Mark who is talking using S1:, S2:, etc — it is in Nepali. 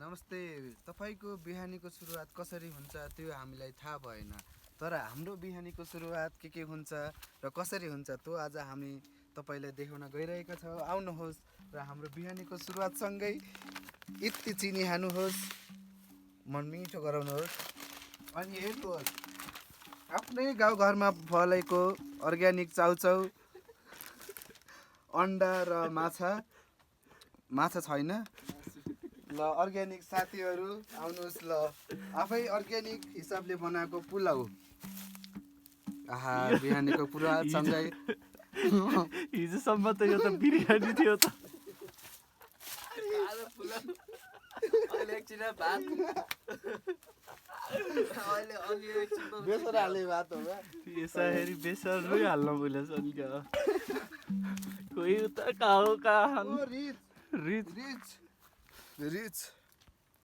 S1: नमस्ते। तपाईको बिहानीको सुरुवात कसरी हुन्छ त्यो हामीलाई थाहा भएन, तर हाम्रो बिहानीको सुरुवात के हुन्छ र कसरी हुन्छ त्यो आज हामी तपाईलाई देखाउन गइरहेका छौँ। आउनुहोस् र हाम्रो बिहानीको सुरुवातसँगै यति चिनी हाल्नुहोस्, मन मिठो गराउनुहोस् अनि हेर्नुहोस् आफ्नै गाउँघरमा फलेको अर्ग्यानिक चाउचाउ, अन्डा र माछा छैन ल। अर्ग्यानिक साथीहरू आउनुहोस् ल, आफै अर्ग्यानिक हिसाबले बनाएको पुलाउ। आहा, बिहानीको पुरासँगै
S2: हिजोसम्म त यो त बिरयानी थियो त।
S1: बेसर हाले भात हो बा।
S2: यसरी बेसरमै हाल्न भुलेछ नि क्या। कोही उता कहाँ हो कहाँ
S1: रिच
S2: रिच
S1: रिच रिच